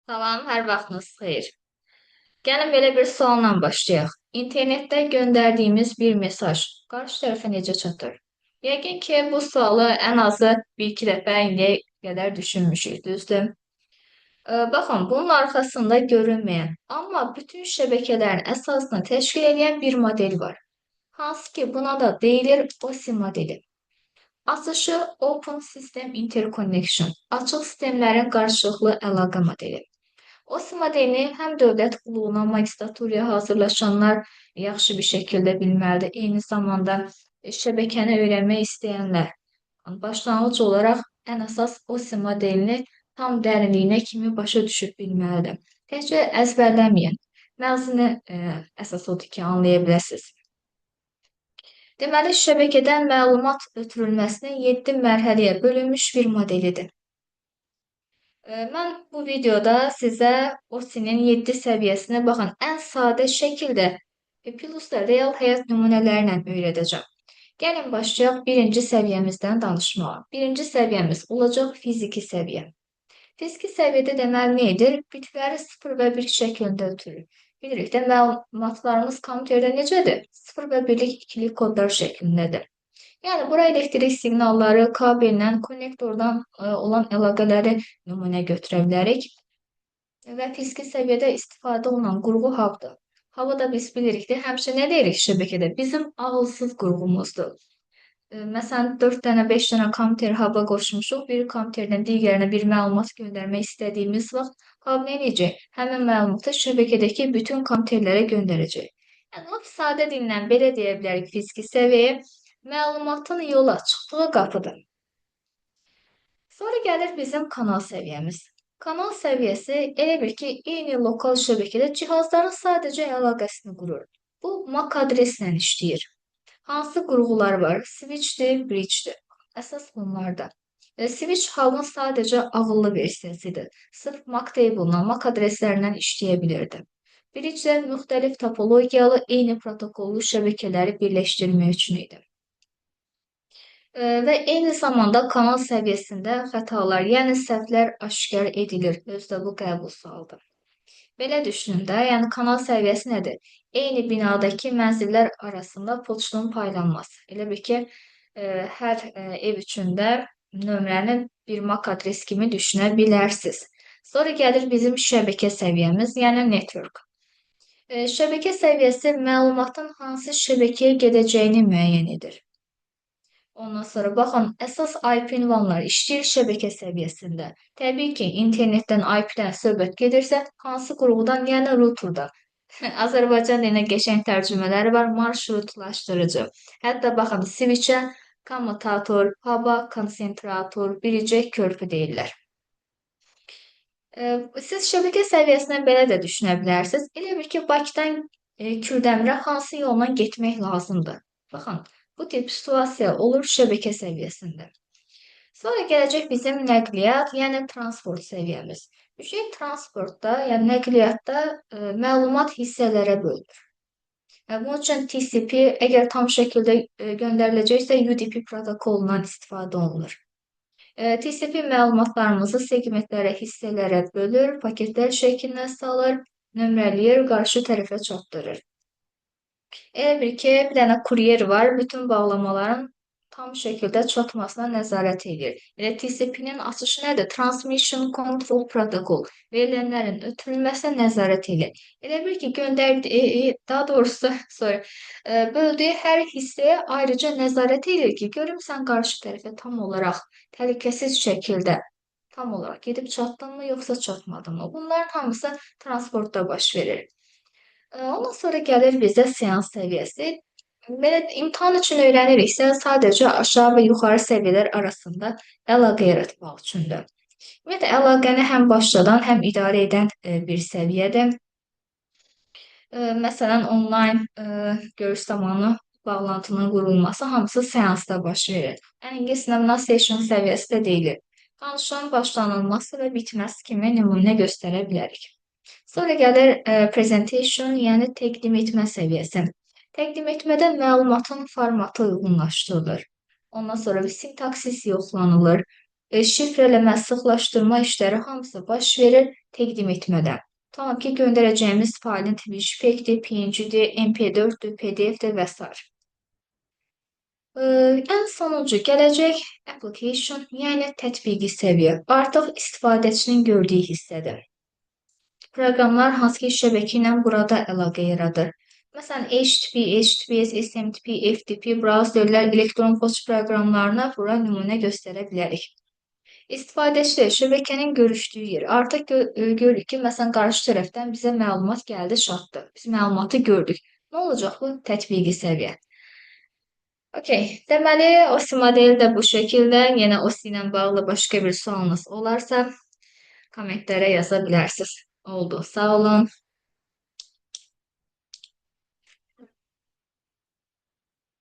Salam, hər vaxtınız xeyir. Gəlin belə bir sualla başlayaq. İnternetdə göndərdiyimiz bir mesaj qarşı tərəfə necə çatır? Yəqin ki, bu sualı ən azı bir-iki dəfə indiyə qədər düşünmüşük, düzdür? Baxın, bunun arxasında görünməyən, amma bütün şəbəkələrin əsasını təşkil edən bir model var. Hansı ki, buna da deyilir OSI modeli. Açışı Open System Interconnection, açıq sistemlərin qarşılıqlı əlaqə modeli. OSI modelini həm dövlət qulluğuna, magistraturaya hazırlaşanlar yaxşı bir şəkildə bilməlidir. Eyni zamanda şəbəkəni öyrənmək istəyənlər başlanğıc olaraq ən əsas OSI modelini tam dərinliyinə kimi başa düşüb bilməlidir. Təkcə əzbərləməyin. Məzuni əsas odur ki, anlaya biləsiniz. Deməli, şəbəkədən məlumat ötürülməsinin 7 mərhələyə bölünmüş bir modelidir. Mən bu videoda sizə OSI-nin 7 səviyyəsini baxın, ən sadə şəkildə plus da real həyat nümunələri ilə öyrədəcəm. Gəlin başlayaq birinci səviyyəmizdən danışmağa. Birinci səviyyəmiz olacaq fiziki səviyyə. Fiziki səviyyədə deməli nə edir? Bitləri 0 və 1 şəklində ötürür. Bilirik də məlumatlarımız kompüterdə necədir? 0 və 1-lik ikili kodlar şəklindədir. Yəni, bura elektrik siqnalları, kabellə, konnektordan olan əlaqələri nümunə götürə bilərik. Və fiziki səviyyədə istifadə olunan qurğu hub'dır. Hub'ı da biz bilirik də, həmişə nə deyirik şəbəkədə? Bizim ağılsız qurğumuzdur. Məsələn, 4 dənə, 5 dənə kompüter hub'a qoşmuşuq. Bir kompüterdən digərinə bir məlumat göndərmək istədiyimiz vaxt hub nə edəcək? Həmin məlumatı şəbəkədəki bütün kompüterlərə göndərəcək. Yəni, lap sadə dillə belə deyə bilərik fiziki səviyyəyə. Məlumatın yola çıxdığı qapıdır. Sonra gəlir bizim kanal səviyyəmiz. Kanal səviyyəsi elə bil ki, eyni lokal şəbəkədə cihazların sadəcə əlaqəsini qurur. Bu, MAC adreslə işləyir. Hansı qurğular var? Switchdir, bridgedir. Əsas bunlarda. Switch hub'ın sadəcə ağıllı versiyasıdır. Sırf MAC table-la, MAC adreslərindən işləyə bilirdi. Bridge də müxtəlif topologiyalı eyni protokollu şəbəkələri birləşdirmək üçün idi. Və eyni zamanda kanal səviyyəsində xətalar, yəni səhvlər aşkar edilir. Özü də bu qəbul sualıdır. Belə düşünün də, yəni kanal səviyyəsi nədir? Eyni binadakı mənzillər arasında poçtun paylanması. Elə bil ki, hər ev üçün də nömrəni bir MAC adres kimi düşünə bilərsiniz. Sonra gəlir bizim şəbəkə səviyyəmiz, yəni network. Şəbəkə səviyyəsi məlumatın hansı şəbəkəyə gedəcəyini müəyyən edir. Ondan sonra baxın, əsas IP ünvanlar işləyir şəbəkə səviyyəsində. Təbii ki, internetdən IP-dən söhbət gedirsə, hansı qurğudan, yəni routerdan. Azərbaycan dilinə qəşəng tərcümələri var, marşrutlaşdırıcı. Hətta baxın, switch-ə kommutator, hub'a konsentrator, bridge-ə körpü deyirlər. Siz şəbəkə səviyyəsindən belə də düşünə bilərsiniz. Elə bil ki, Bakıdan Kürdəmirə hansı yolla getmək lazımdır? Baxın, bu tip situasiya olur şəbəkə səviyyəsində. Sonra gələcək bizim nəqliyyat, yəni transport səviyyəmiz. Müştərək transportda, yəni nəqliyyatda məlumat hissələrə bölünür. Bunun üçün TCP, əgər tam şəkildə göndəriləcəksə, UDP protokolundan istifadə olunur. TCP məlumatlarımızı segmentlərə, hissələrə bölür, paketlər şəklinə salır, nömrələyir, qarşı tərəfə çatdırır. Elə bil ki, bir dənə kuryer var, bütün bağlamaların tam şəkildə çatmasına nəzarət edir. Elə TCP-nin açışı nədir? Transmission Control Protocol. Verilənlərin ötürülməsinə nəzarət edir. Elə bil ki, göndərdiyi, daha doğrusu, sorry, böldüyü hər hissəyə ayrıca nəzarət edir ki, görüm sən qarşı tərəfə tam olaraq təhlükəsiz şəkildə tam olaraq gedib çatdın mı, yoxsa çatmadın mı? Bunların hamısı transportda baş verir. Ondan sonra gəlir bizə seans səviyyəsi. Belə imtahan üçün öyrəniriksə, sadəcə aşağı və yuxarı səviyyələr arasında əlaqə yaratmaq üçündür. Ümumiyyətlə, əlaqəni həm başladan, həm idarə edən bir səviyyədir. Məsələn, onlayn görüş zamanı bağlantının qurulması hamısı seansda baş verir. Yəni, ingilis dilində session səviyyəsi də deyilir. Danışığın başlanılması və bitməsi kimi nümunə göstərə bilərik. Sonra gəlir presentation, yəni təqdim etmə səviyyəsi. Təqdim etmədə məlumatın formatı uyğunlaşdırılır. Ondan sonra bir sintaksis yoxlanılır. Şifrələmə, sıxlaşdırma işləri hamısı baş verir təqdim etmədən. Tamam ki, göndərəcəyimiz faylın tipi JPEG-dir, PNG-dir, MP4-dür, PDF-dir və s. Ən sonuncu gələcək application, yəni tətbiqi səviyyə. Artıq istifadəçinin gördüyü hissədir. Proqramlar hansı ki şəbəkə ilə burada əlaqə yaradır. Məsələn, HTTP, HTTPS, SMTP, FTP, brauzerlər, elektron poçt proqramlarına bura nümunə göstərə bilərik. İstifadəçilər şəbəkənin görüşdüyü yer. Artıq görürük ki, məsələn, qarşı tərəfdən bizə məlumat gəldi, çatdı. Biz məlumatı gördük. Nə olacaq bu? Tətbiqi səviyyə. Okey. Deməli, OSI modeli də bu şəkildə. Yenə OSI ilə bağlı başqa bir sualınız olarsa, kommentlərə yaza bilərsiniz. Oldu. Sağ olun.